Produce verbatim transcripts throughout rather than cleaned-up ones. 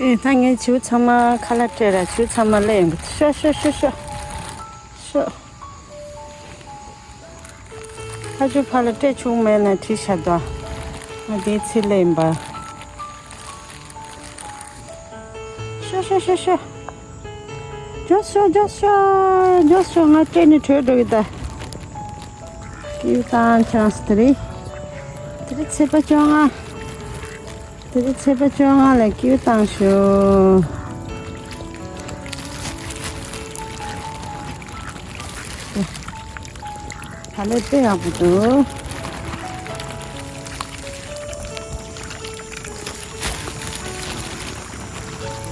ཨེ། ད་ངས་བྱིའུ་ཚང་མ་ཁ་ལག་སྤྲད་ར། བྱིའུ་ཚང་མ་སླེབས་ཡོང་གི། ཤོག་ཤོག་ཤོག་ཤོག་ཤོག་ཁ་ཆུ་ཕར་ལ་སྤྲད་ཆུང་མེད་ན་བྲིས་བཞག་འདུག་ང་དེའི་ཚེ་སླེབས་ཡིན་པ། ཤོག་ཤོག་ཤོག་ཤོག་མགྱོགས་ཤོག་མགྱོགས་ཤོག་མགྱོགས་ཤོག་ང་སྤྲད་ནས་བྲོས་འགྲོ་གི་ད། ཀིའུ་བཏང་ཆགས་སོང་། དེ་རིང་དེ་རིང་ཚེས་པ་བཅོ་ལྔ། དེ་རིང་ཚེས་པ་བཅོ་ལྔ་ལ་ཀིའུ་བཏང་ཤོག་ད་ལོ་དཔེ་ཡག་པོ་འདུག་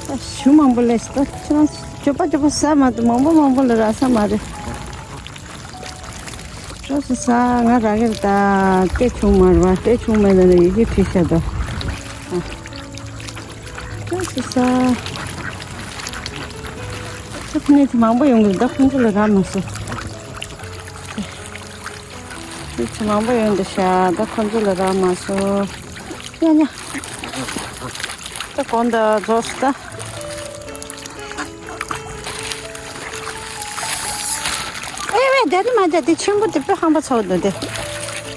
ད་གཞུ་མང་པོ་སླེབས་སོང་། ད་ཁྱེད་རང་ཚོ་མགྱོགས་པ་མགྱོགས་པ་ཟ་མ་འདུག་མང་པོ་མང་པོ་ལ་རག་ས་མ་རེད། མགྱོགས་སུ་ཟ། ང་རག་གི་རེད་ད། སྤྲད་ཆུང་མ་རེད་པ། སྤྲད་ཆུང་མེད་ན་ཡི་གེ་བྲིས་བཞག་འདུག་མགྱོགས་སུ་ཟ། ཁྱེད་ཚོ་ནས་དེ་མང་པོ་ཡོང་གི་རེད་ད། ཁོང་ཚོ་ལ་རག་མ་སོང་། ཁྱེད་ཚོ་མང་པོ་ཡོང་འདུག་ཤག་ད་ཁོང་ཚོ་ལ་རག་མ་སོང་། ཉ་ཉ། ད་གོང་ད་རྫོགས་སོང་ད། ཨེ་ཝེ། དེ་རིང་མ་དེ་དེ་ཆེན་པོ་དེ་དཔེ་ཧམ་པ་ཚ་བོ་འདུག་དེ།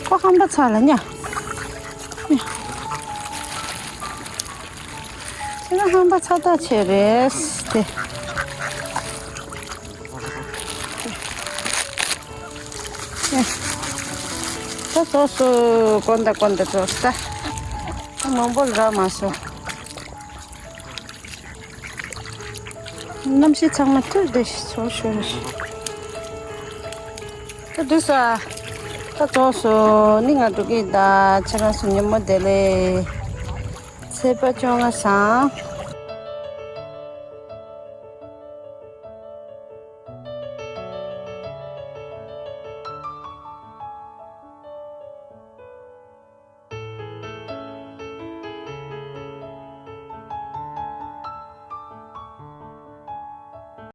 ཁོ་ཧམ་པ་ཚ་ལ་ཉ། ཁྱེད་རང་ཧམ་པ་ཚ་ཐག་ཆད་རེད་དེ། ད་རྫོགས་སོང་། གོང་ད་གོང་ད་རྫོགས་སོང་ད། ད་མང་པོ་རག་མ་སོང་། གནམ་གཤིས་ཚང་མ་ཐུར་དེ་ཚོ་ཤོར་རེད། ད་དུས་ས། ད་རྫོགས་སོང་། ནི་ང་འགྲོ་གི་ཡིན་ད། ཁྱེད་རང་ཚོ་ཉིན་མོ་བདེ་ལེགས། ཚེས་པ་བཅོ་ལྔ་བཟང་།